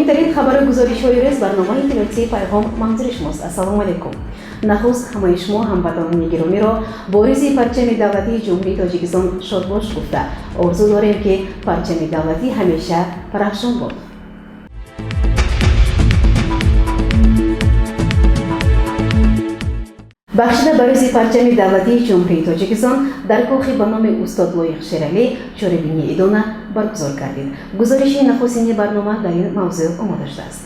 Муҳимтарин хабару гузоришҳои рӯз, барномаи иттилоотии «Пайғом» манзури шумост. Ассалому алайкум. Нахуст ҳамаи шумо ҳамватанони гиромиро бо рӯзи парчами давлатии Ҷумҳурии Тоҷикистон шодбош гуфта, орзу дорем, ки парчами давлатӣ ҳамеша парафшон бод. Бахшида ба рӯзи парчами давлатии Ҷумҳурии Тоҷикистон дар кохи ба номи устод Лоиқ Шералӣ чорабинии идона баргузор гардид. Гузориши нахустини барнома дар ин мавзӯъ омода шудааст.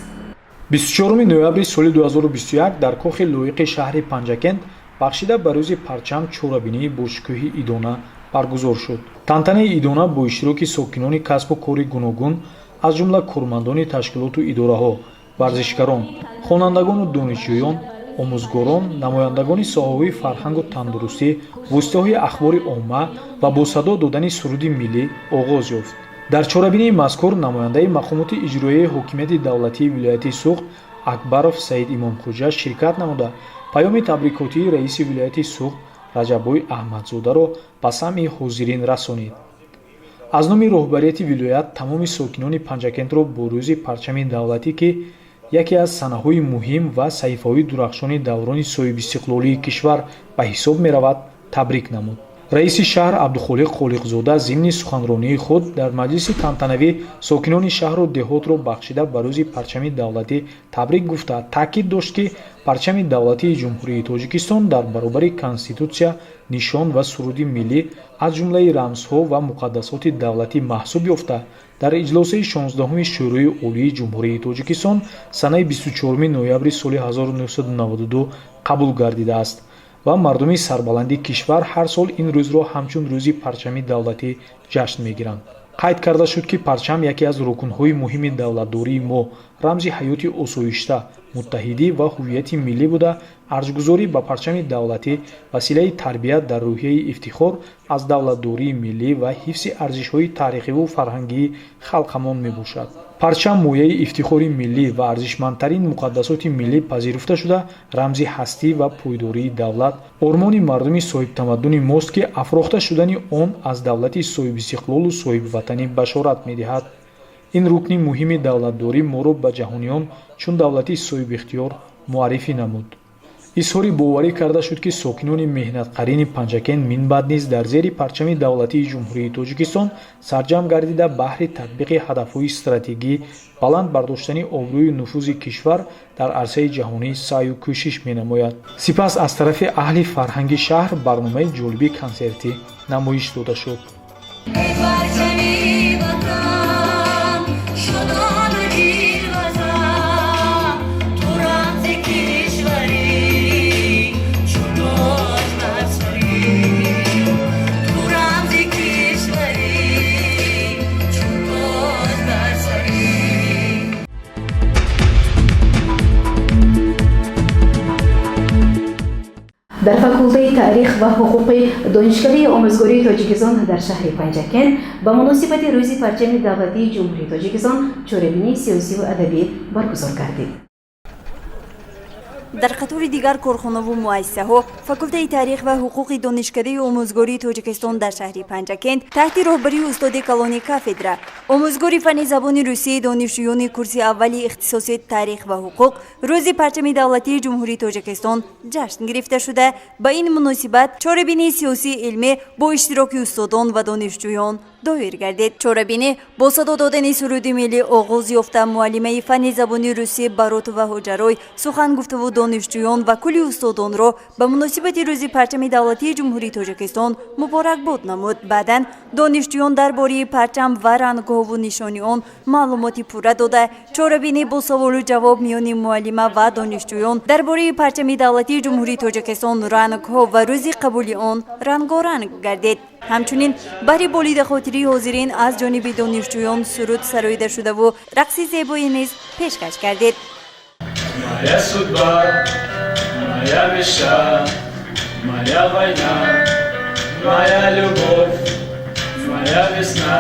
24 ноябри соли 2021 дар кохи Лоиқи шаҳри Панҷакент бахшида ба рӯзи парчам чорабинии бошукӯҳи идона баргузор шуд. Тантанаи идона бо иштироки сокинони касбу кори гуногун, аз ҷумла кормандони ташкилоту идораҳо, варзишгарон, хонандагону донишҷӯён, омӯзгорон, намояндагони соҳаҳои фарҳангу тандурустӣ, воситаҳои ахбори омма ва бо садо додани суруди миллӣ оғоз ёфт. Дар чорабинии мазкур намояндаи мақомоти иҷроияи ҳокимияти давлатии вилояти Суғд Акбаров Саид Имомхоҷа ширкат намуда, паёми табрикотии раиси вилояти Суғд Раҷаббой Аҳмадзодаро ба самъи ҳозирин расонид. Аз номи роҳбарияти вилоят тамоми сокинони Панҷакентро бо рӯзи парчами давлатӣ, ки яке аз санаҳои муҳим ва саҳифаҳои дурахшони даврони соҳибистиқлолии кишвар ба ҳисоб меравад, табрик намуд. Раиси шаҳр Абдухолиқ Холиқзода зимни суханронии худ дар маҷлиси тантанавӣ сокинони шаҳру деҳотро бахшида ба рӯзи парчами давлатӣ табрик гуфта, таъкид дошт, ки парчами давлатии Ҷумҳурии Тоҷикистон дар баробари Конститутсия, нишон ва суруди миллӣ аз ҷумлаи рамзҳо ва муқаддасоти давлатӣ маҳсуб ёфта, дар иҷлосаи 16-уми Шӯрои Олии Ҷумҳурии Тоҷикистон санаи 24 ноябри соли 1992 қабул гардидааст ва мардуми сарбаланди кишвар ҳар сол ин рӯзро ҳамчун рӯзи парчами давлатӣ ҷашн мегиранд. Қайд карда шуд, ки парчам яке аз рукнҳои муҳими давлатдории мо, рамзи ҳаёти осоишта, муттаҳидӣ ва ҳуввияти миллӣ буда, арҷгузорӣ ба парчами давлатӣ василаи тарбият дар рӯҳияи ифтихор аз давлатдории миллӣ ва ҳифзи арзишҳои таърихиву фарҳангии халқамон мебошад. Парчам мояи ифтихори миллӣ ва арзишмандтарин муқаддасоти миллӣ пазируфта шуда, рамзи ҳастӣ ва пойдории давлат, ормони мардуми соҳибтамаддуни мост, ки афрохта шудани он аз давлати соҳибистиқлолу соҳибватанӣ башорат медиҳад. Ин рукни муҳими давлатдорӣ моро ба ҷаҳониён чун давлати соҳибихтиёр муаррифӣ намуд. Изҳори боварӣ карда шуд, ки сокинони меҳнатқарини Панҷакент минбаъд низ дар зери парчами давлатии Ҷумҳурии Тоҷикистон сарҷамъ гардида, баҳри татбиқи ҳадафҳои стратегӣ, баланд бардоштани обрӯю нуфузи кишвар дар арсаи ҷаҳонӣ саъю кӯшиш менамояд. Сипас аз тарафи аҳли фарҳанги шаҳр барномаи ҷолиби консертӣ намоиш дода шуд. Дар факултаи таърих ва ҳуқуқи Донишкадаи омӯзгории Тоҷикистон дар шаҳри Панҷакент ба муносибати рӯзи парчами давлатии Ҷумҳурии Тоҷикистон чорабинии сиёсиву адабӣ баргузор гардид. Дар қатори дигар корхонаву муассисаҳо, факултаи таърих ва ҳуқуқи Донишкадаи омӯзгории Тоҷикистон дар шаҳри Панҷакент таҳти роҳбарии устоди калони кафедра, омӯзгори фанни забони русии донишҷӯёни курси аввали ихтисоси таърих ва ҳуқуқ рӯзи парчами давлатии Ҷумҳурии Тоҷикистон ҷашн гирифта шуда, ба ин муносибат чорабинии сиёсии илмӣ бо иштироки устодон ва донишҷӯён доир гардид. Чорабинӣ бо садо додани суруди миллӣ оғоз ёфта, муаллимаи фанни забони русӣ Баротова Ҳоҷарой сухан гуфтаву донишҷӯён ва кулли устодонро ба муносибати рӯзи парчами давлатии Ҷумҳурии Тоҷикистон муборакбод намуд. Баъдан донишҷӯён дар бораи парчам ва рангҳову нишони он маълумоти пурра дода, чорабинӣ бо саволу ҷавоб миёни муаллима ва донишҷӯён дар бораи парчами давлатии Ҷумҳурии Тоҷикистон, рангҳо ва рӯзи қабули он рангоранг гардид. Ҳамчунин баҳри болидахотирии ҳозирин аз ҷониби донишҷӯён суруд сароида шудаву рақси зебое низ пешкаш гардид. Моя судьба, моя мечта, моя война, моя любовь, моя весна,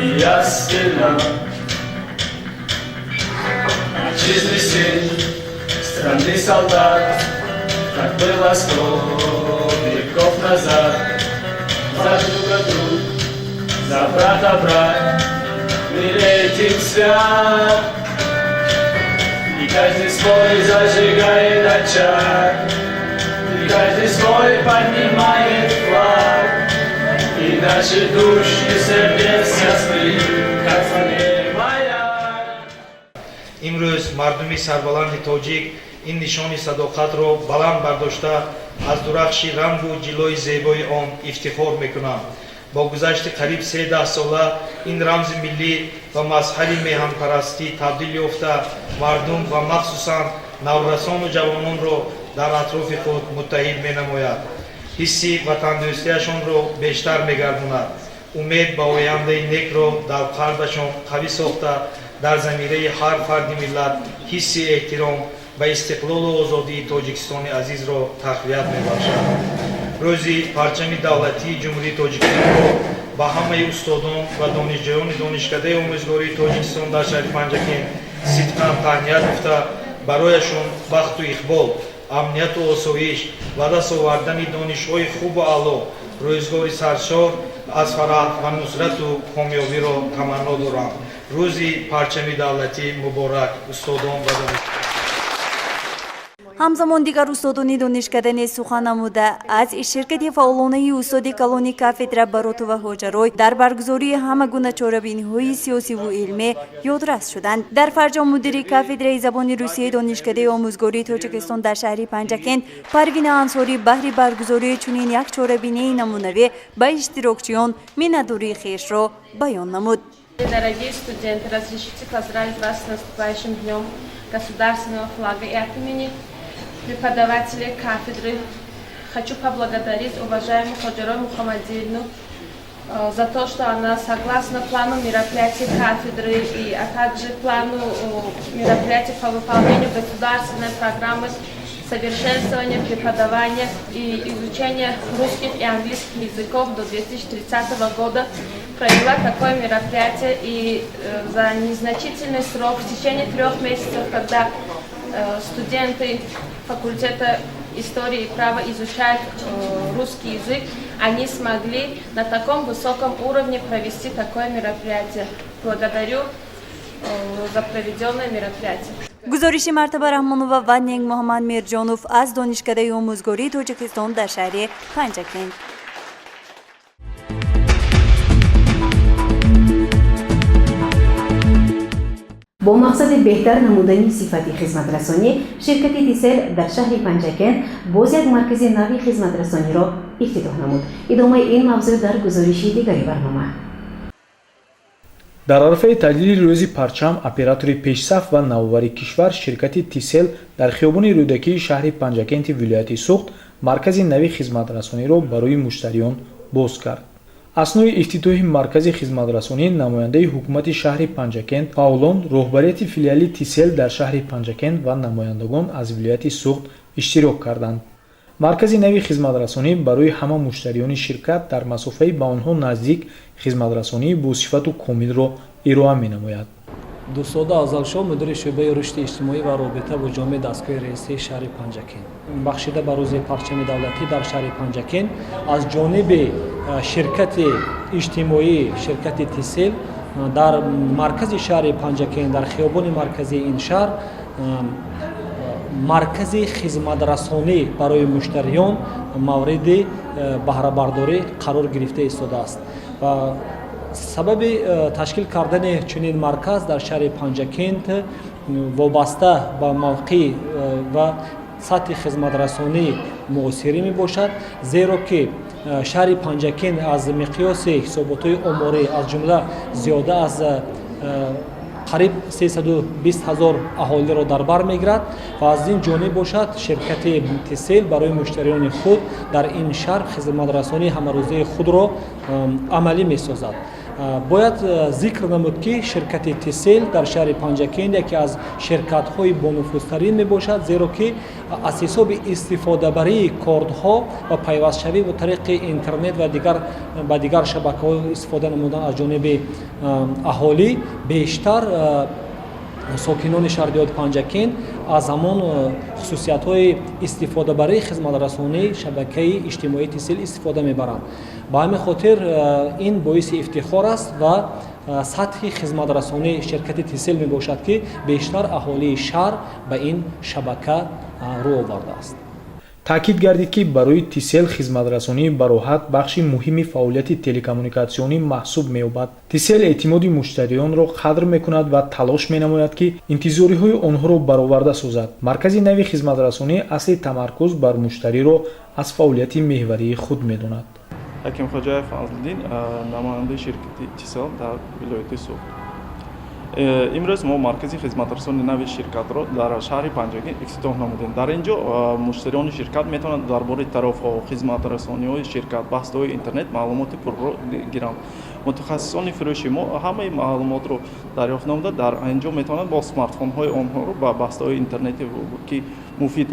и я сильна. Отчизны сын, страны солдат, так было 100 веков назад. За друга друг, за брата брат, мир этим свят. Каждый свой зажигает очаг, и каждый свой поднимает флаг, и наши души сердец ясны, как фонарь маяк. Имрӯз мардуми сарбаланди тоҷик ин нишони садоқатро баланд бардошта, аз дурахши рангу ҷилои зебои он ифтихор мекунанд. Бо гузашти қариб се даҳсола ин рамзи миллӣ ва мазҳари меҳанпарастӣ табдил ёфта, мардум ва махсусан наврасону ҷавононро дар атрофи худ муттаҳид менамояд, ҳисси ватандӯстиашонро бештар мегардонад, умед ба ояндаи некро дар қалбашон қавӣ сохта, дар замираи ҳар фарди миллат ҳисси эҳтиром ба истиқлолу озодии Тоҷикистони азизро тақвият мебахшад. Рӯзи парчами давлатии Ҷумҳурии Тоҷикистонро ба ҳамаи устодон ва донишҷӯёни Донишкадаи омӯзгории Тоҷикистон дар шаҳри Панҷакент сидқан таҳният гуфта, барояшон бахту иқбол, амнияту осоиш ва даст овардани донишҳои хубу аъло, рӯзгори саршор аз фараҳ ва нусрату комёбиро таманно дорам. Рӯзи парчами давлатӣ муборак, устодон ва донишҷӯён! Ҳамзамон дигар устодони донишкада низ сухан намуда, аз ширкати фаъолонаи устоди калони кафедра Баротова Ҳоҷарой дар баргузории ҳама гуна чорабиниҳои сиёсиву илмӣ ёдрас шуданд. Дар фарҷом мудири кафедраи забони русияи Донишкадаи омӯзгории Тоҷикистон дар шаҳри Панҷакент Парвина Ансорӣ баҳри баргузории чунин як чорабинии намунавӣ ба иштирокчиён миннатдории хешро баён намуд. Дорогие студенты, разрешите поздравить вас с наступающим днем государственного флага, и от имени преподавателей кафедры хочу поблагодарить уважаемую Ходжарой Мухаммадиевну за то, что она согласно плану мероприятий кафедры и а также плану мероприятий по выполнению государственной программы совершенствования преподавания и изучения русских и английских языков до 2030 года провела такое мероприятие и за незначительный срок, в течение 3 месяцев, когда студенты факультета истории и права изучают русский язык, они смогли на таком высоком уровне провести такое мероприятие. Благодарю за проведенное мероприятие. Гузориши Мартаба Раҳмонова ва Нек Муҳаммад Мирҷонов аз Донишкадаи омӯзгории Тоҷикистон дар шаҳри Панҷакент. Бо мақсади беҳтар намудани сифати хизматрасонӣ, ширкати Тисел дар шаҳри Панҷакент боз як маркази нави хизматрасониро ифтитоҳ намуд. Идомаи ин мавзӯъ дар гузориши дигари барнома. Дар арафаи таҷлили Рӯзи парчам, оператори пешсаф ва навовари кишвар, ширкати Тисел, дар хиёбони Рӯдакии шаҳри Панҷакенти вилояти Суғд маркази нави хизматрасониро барои муштариён боз кард. Аснои ифтитоҳи маркази хизматрасонӣ намояндаи ҳукумати шаҳри Панҷакент, фаъолон, роҳбарияти филиали Тисел дар шаҳри Панҷакент ва намояндагон аз вилояти Суғд иштирок карданд. Маркази нави хизматрасонӣ барои ҳама муштариёни ширкат дар масофаи ба онҳо наздик хизматрасонии босифату комилро ироа менамояд. Дӯстзода Афзалшоҳ, мудири шӯъбаи рушди иҷтимоӣ ва робита бо ҷомеаи дастгоҳи раисии шаҳри Панҷакент. Бахшида ба Рӯзи парчами давлатӣ дар шаҳри Панҷакент аз ҷониби ширкати иҷтимоӣ, ширкати Тисел, дар маркази шаҳри Панҷакент, дар хиёбони марказии ин шаҳр маркази хизматрасонӣ барои муштариён мавриди баҳрабардорӣ қарор гирифта истодааст. Ва сабаби ташкил кардани чунин марказ дар шаҳри Панҷакент вобаста ба мавқеъ ва сатҳи хизматрасонии муосирӣ мебошад, зеро ки шаҳри Панҷакент аз миқёси ҳисоботҳои оморӣ, аз ҷумла зиёда аз қариб 320 ҳазор аҳолиро дар бар мегирад. Ва аз ин ҷониб бошад, ширкати Тисел барои муштариёни худ дар ин шаҳр хизматрасонии ҳамарӯзаи худро амалӣ месозад. Бояд зикр намуд, ки ширкати Тисел дар шаҳри Панҷакент яке аз ширкатҳои бонуфузтарин мебошад, зеро ки аз ҳисоби истифодабарии кордҳо ва пайвастшавӣ бо тариқи интернет ва дигар ба дигар шабакаҳо истифода намудан аз ҷониби аҳолӣ, бештар сокинони шаҳри деҳоти Панҷакент аз ҳамон хусусиятҳои истифодабарии хизматрасонии шабакаи иҷтимоии Тисел истифода мебаранд. Ба ҳамин хотир ин боиси ифтихор аст ва Сатҳи хизматрасонии ширкати Тисел мебошад, ки бештар аҳолии шаҳр ба ин шабака рӯ овардааст. Таъкид гардид, ки барои Тисел хизматрасонии бароҳат бахши муҳими фаъолияти телекоммуникатсионӣ маҳсуб меёбад. Тисел эътимоди муштариёнро қадр мекунад ва талош менамояд, ки интизориҳои онҳоро бароварда созад. Маркази нави хизматрасонӣ асли тамаркуз бар муштариро аз фаъолияти меҳварии худ медонад. Ҳакимхоҷаев Фазлиддин, намояндаи ширкати Тисел дар вилояти Суғд. Имрӯз мо маркази хизматрасони нави ширкатро дар шаҳри Панҷакент ифтитоҳ намудем. Дар ин ҷо муштариёни ширкат метавонанд дар бораи тарофаҳо, хизматрасониҳои ширкат, бастаҳои интернет маълумоти пурро гиранд. Мутахассисони фурӯши мо ҳамаи маълумотро дарёфт намуда, дар ин ҷо метавонанд бо смартфонҳои онҳоро ба бастаҳои интернети, ки муфид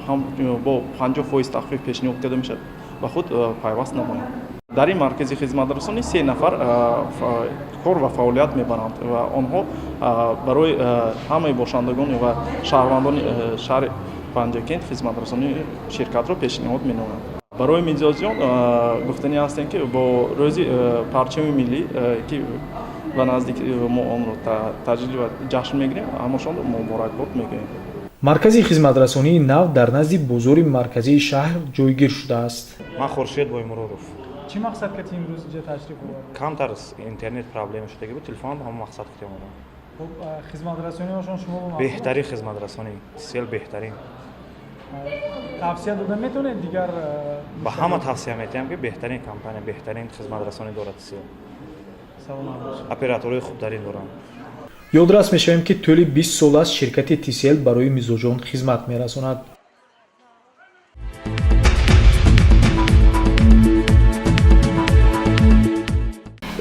ҳам бо 50% тахфиф пешниҳод карда мешавад, ба худ пайваст намоянд. Дар ин маркази хизматрасонӣ се нафар кор ва фаъолият мебаранд ва онҳо барои ҳамаи бошандагони ва шаҳрвандони шаҳри Панҷакент хизматрасонии ширкатро пешниҳод менамоянд. Барои мизоҷиён гуфтанӣ ҳастем, ки бо рӯзи парчами миллӣ, ки ба наздик мо онро таҷлил ва ҷашн мегирем, ҳамашонро муборакбод мегӯем. Маркази хизматрасонии нав дар назди бозори марказии шаҳр ҷойгир шудааст. Ман Хуршед Боймуродов. Чӣ мақсад кати имрӯз инҷа ташриф овардед? Камтар интернет проблема шудаги буд, телефон ҳамон мақсад кати омадам. Хуб, хизматрасониашон шумо беҳтарин хизматрасонӣ, Тисел беҳтарин. Тавсия дода метавонед дигар? Ба ҳама тавсия метиҳам, ки беҳтарин компания, беҳтарин хизматрасонӣ дорад Тисел. Саломат бошед. Операторҳои хубтарин доранд. Ёдрас мешавем, ки тӯли 20 сол аст ширкати Тисел барои мизоҷон хизмат мерасонад.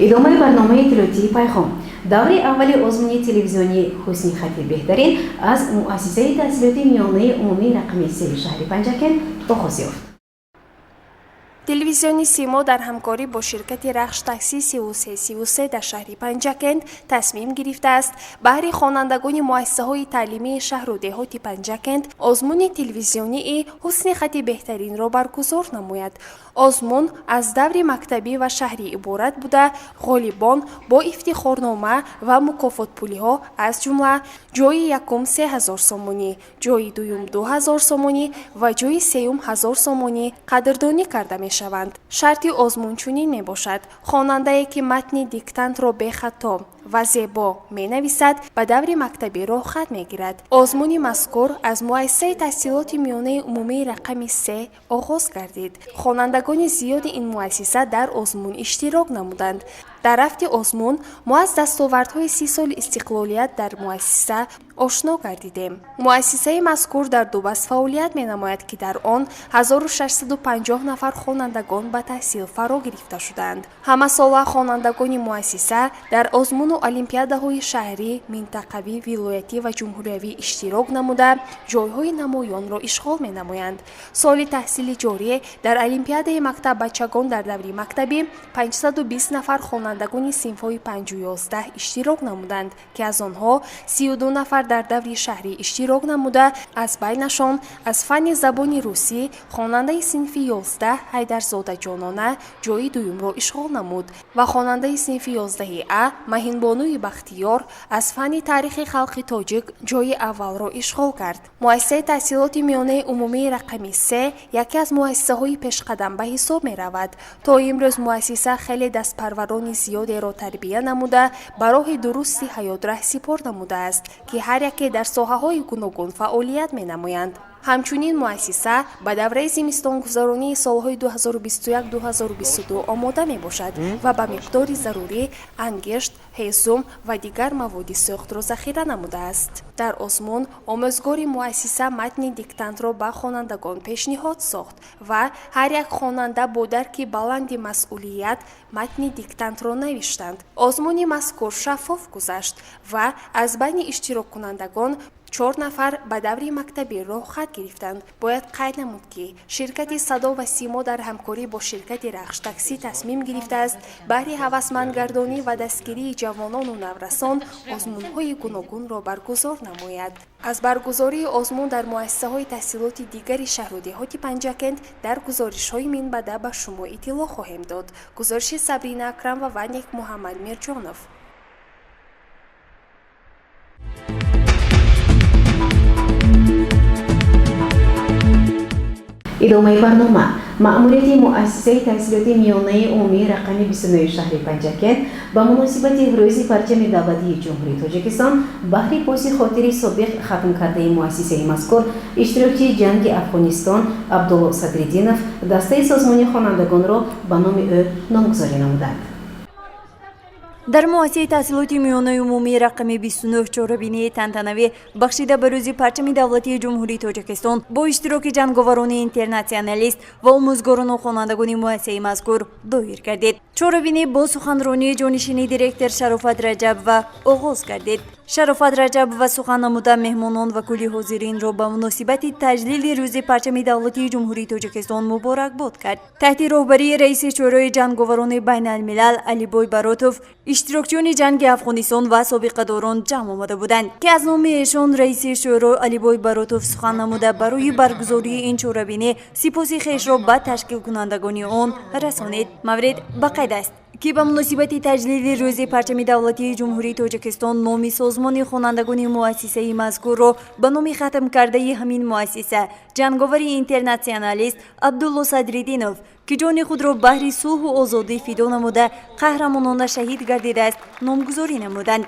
Идомаи барномаи иттилоотии «Пайғом». Даври аввали озмуни телевизионии «Ҳусни хати беҳтарин» аз муассисаи таҳсилоти миёнаи умумии рақами сеи шаҳри Панҷакент оғоз ёфт. Телевизиони «Симо» дар ҳамкорӣ бо ширкати «Рахш такси 3333» дар шаҳри Панҷакент тасмим гирифтааст баҳри хонандагони муассисаҳои таълимии шаҳру деҳоти Панҷакент озмуни телевизионии «Ҳусни хати беҳтаринро» баргузор намояд. Озмун аз даври мактабӣ ва шаҳрӣ иборат буда, ғолибон бо ифтихорнома ва мукофотпулиҳо, аз ҷумла ҷойи якум 3000 сомонӣ, ҷойи дуюм 2000 сомонӣ ва ҷойи сеюм 1000 сомонӣ қадрдонӣ карда мешаванд. Шарти озмун чунин мебошад: хонандае, ки матни диктантро бехато ва зебо менависад, ба даври мактабӣ роҳхат мегирад. Озмуни мазкур аз муассисаи таҳсилоти миёнаи умумии рақами се оғоз гардид. Хонандагони зиёди ин муассиса дар озмун иштирок намуданд. Дар рафти озмун мо аз дастовардҳои 30 соли истиқлолият дар муассиса ошно гардидем. Муассисаи мазкур дар ду баст фаъолият менамояд, ки дар он 1650 нафар хонандагон ба таҳсил фаро гирифта шудаанд. Ҳамасола хонандагони муассиса дар озмуну олимпиадаҳои шаҳрӣ, минтақавӣ, вилоятӣ ва ҷумҳуриявӣ иштирок намуда, ҷойҳои намоёнро ишғол менамоянд. Соли таҳсили ҷорӣ дар олимпиадаи мактаббачагон дар даври мактабӣ 520 нафар хонандагони синфҳои 5-11 иштирок намуданд, ки аз онҳо 32 нафар дар даври шаҳрӣ иштирок намуда, аз байнашон аз фанни забони русӣ хонандаи синфи 11 Ҳайдарзода Ҷонона ҷойи дуюмро ишғол намуд ва хонандаи синфи 11 А Маҳинбонуи Бахтиёр аз фанни таърихи халқи тоҷик ҷойи аввалро ишғол кард. Муассисаи таҳсилоти миёнаи умумии рақами се яке аз муассисаҳои пешқадам ба ҳисоб меравад. То имрӯз муассиса хеле дастпарварони зиёдеро тарбия намуда, ба роҳи дурусти ҳаёт раҳсипор намудааст, ки ҳар яке дар соҳаҳои гуногун фаъолият менамоянд. Ҳамчунин муассиса ба давраи зимистонгузаронии солҳои 2021-2022 омода мебошад ва ба миқдори зарурӣ ангишт, ҳезум ва дигар маводи сӯхтро захира намудааст. Дар озмун омӯзгори муассиса матни диктантро ба хонандагон пешниҳод сохт ва ҳар як хонанда бо дарки баланди масъулият матни диктантро навиштанд. Озмуни мазкур шаффоф гузашт ва аз байни иштироккунандагон чор нафар ба даври мактабӣ роҳхат гирифтанд. Бояд қайд намуд, ки ширкати «Садо ва Симо» дар ҳамкорӣ бо ширкати «Рахш таксӣ» тасмим гирифтааст баҳри ҳавасмандгардонӣ ва дастгирии ҷавонону наврасон озмунҳои гуногунро баргузор намояд. Аз баргузории озмун дар муассисаҳои таҳсилоти дигари шаҳру деҳоти Панҷакент дар гузоришҳои минбаъда ба шумо иттилоъ хоҳем дод. Гузориши Сабрина Акрамова ва Нек Муҳаммад Мирҷонов. Идомаи барнома. Маъмурияти муассисаи таҳсилоти миёнаи умумии рақами 29 шаҳри Панҷакент ба муносибати Рӯзи парчами давлатии Ҷумҳурии Тоҷикистон баҳри поси хотири собиқ хатмкардаи муассисаи мазкур, иштирокчии ҷанги Афғонистон Абдулло Садриддинов дастаи созмони хонандагонро ба номи ӯ номгузорӣ намуданд. Дар муассисаи таҳсилоти миёнаи умумии рақами 29 чорабинии тантанавӣ бахшида ба Рӯзи парчами давлатии Ҷумҳурии Тоҷикистон бо иштироки ҷанговарони интернатсионалист ва омӯзгорону хонандагони муассисаи мазкур доир гардид. Чорабинӣ бо суханронии ҷонишини директор Шарофат Раҷабова оғоз гардид. Шарофат Раҷабова сухан намуда, меҳмонон ва кулли ҳозиринро ба муносибати таҷлили Рӯзи парчами давлатии Ҷумҳурии Тоҷикистон муборакбод кард. Таҳти роҳбарии раиси Шӯрои ҷанговарони байналмилал Алибой Баротов иштирокчиёни ҷанги Афғонистон ва собиқадорон ҷамъ омада буданд, ки аз номи эшон раиси шӯро Алибой Баротов сухан намуда, барои баргузории ин чорабинӣ сипоси хешро ба ташкилкунандагони он расонид. Маврид ба қайд аст, ки ба муносибати таҷлили Рӯзи парчами давлатии Ҷумҳурии Тоҷикистон номи созмони хонандагони муассисаи мазкурро ба номи хатмкардаи ҳамин муассиса, ҷанговари интернатсионалист Абдулло Садриддинов, ки ҷони худро баҳри сулҳу озодӣ фидо намуда, қаҳрамонона шаҳид гардидааст, номгузорӣ намуданд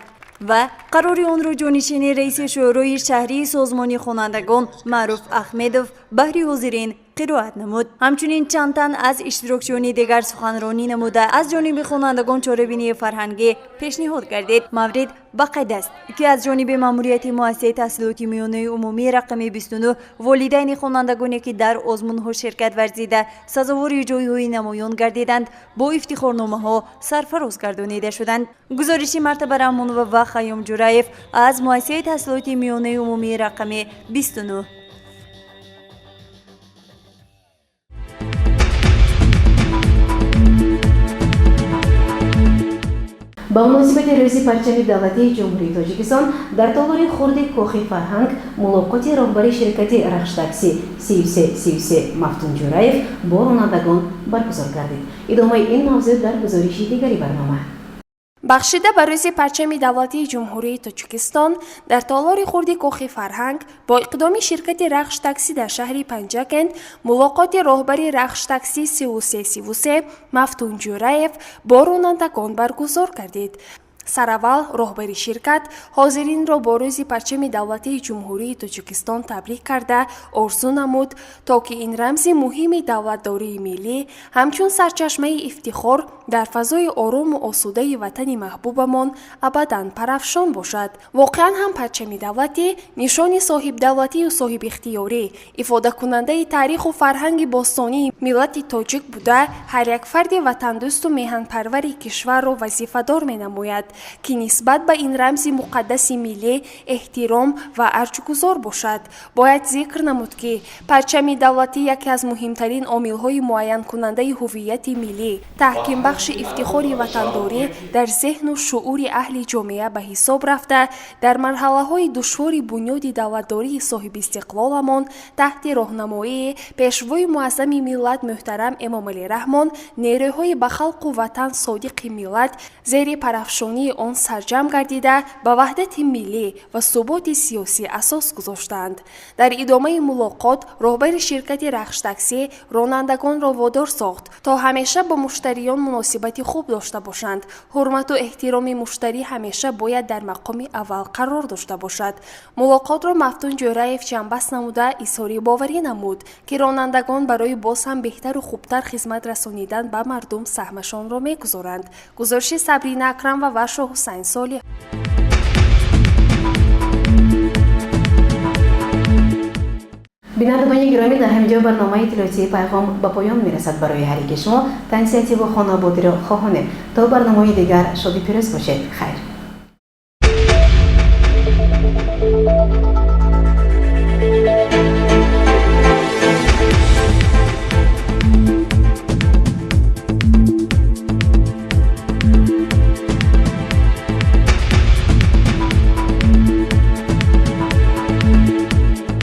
ва қарори онро ҷонишини раиси Шӯрои шаҳрии созмони хонандагон Маъруф Аҳмедов баҳри ҳозирин қироат намуд. Ҳамчунин чанд тан аз иштирокчиёни дигар суханронӣ намуда, аз ҷониби хонандагон чорабинии фарҳангӣ пешниҳод гардид. Маврид ба қайд аст, ки аз ҷониби маъмурияти муассисаи таҳсилоти миёнаи умумии рақами 29 волидайни хонандагоне, ки дар озмунҳо ширкат варзида, сазовори ҷойҳои намоён гардиданд, бо ифтихорномаҳо сарфароз гардонида шуданд. Гузориши Мартаба Раҳмонова ва Хайём Ҷураев аз муассисаи таҳсилоти миёнаи умумии рақами 29. Ба муносибати Рӯзи парчами давлатии Ҷумҳурии Тоҷикистон дар толори хурди Кохи фарҳанг мулоқоти роҳбари ширкати Рахштакси 3333 Мафтун Ҷураев бо ронандагон баргузор гардид. Идомаи ин мавзӯъ дар гузориши дигари барнома. Бахшида ба Рӯзи парчами давлатии Ҷумҳурии Тоҷикистон дар толори хурди Кохи фарҳанг бо иқдоми ширкати Рахш таксӣ дар шаҳри Панҷакент мулоқоти роҳбари Рахш таксӣ 3333 Мафтун Ҷураев бо ронандагон баргузор гардид. Сараввал роҳбари ширкат ҳозиринро бо Рӯзи парчами давлатии Ҷумҳурии Тоҷикистон табрик карда, орзу намуд, то ки ин рамзи муҳими давлатдории миллӣ ҳамчун сарчашмаи ифтихор дар фазои орому осудаи ватани маҳбубамон абадан парафшон бошад. Воқеан ҳам парчами давлатӣ нишони соҳибдавлатию соҳибихтиёрӣ, ифодакунандаи таъриху фарҳанги бостонии миллати тоҷик буда, ҳар як фарди ватандӯсту меҳанпарвари кишварро вазифадор менамояд, ки нисбат ба ин рамзи муқаддаси миллӣ эҳтиром ва арҷгузор бошад. Бояд зикр намуд, ки парчами давлатӣ яке аз муҳимтарин омилҳои муайянкунандаи ҳуввияти миллӣ, таҳкимбахши ифтихори ватандорӣ дар зеҳну шуури аҳли ҷомеа ба ҳисоб рафта, дар марҳалаҳои душвори бунёди давлатдории соҳибистиқлоламон таҳти роҳнамоии Пешвои муаззами миллат муҳтарам Эмомалӣ Раҳмон нерӯҳои ба халқу ватан содиқи миллат зери парафшонии он сарҷамъ гардида, ба ваҳдати миллӣ ва суботи сиёсӣ асос гузоштанд. Дар идомаи мулоқот роҳбари ширкати Рахштаксӣ ронандагонро водор сохт, то ҳамеша бо муштариён муносибати хуб дошта бошанд. Ҳурмату эҳтироми муштарӣ ҳамеша бояд дар мақоми аввал қарор дошта бошад. Мулоқотро Мафтун Ҷӯраев ҷамъбаст намуда, изҳори боварӣ намуд, ки ронандагон барои боз ҳам беҳтару хубтар хизмат расонидан ба мардум саҳмашонро мегузоранд. Гузориши Сабрина Акрамова ва Шоҳ Ҳусайн Солиҳ. Бинандагони гиромӣ, дар ҳамин ҷо барномаи иттилоотии Пайғом ба поён мерасад. Барои ҳар яки шумо тансиҳативу хонаободиро хоҳонем. То барномаҳои дигар шоди пирӯз бошед. Хайр.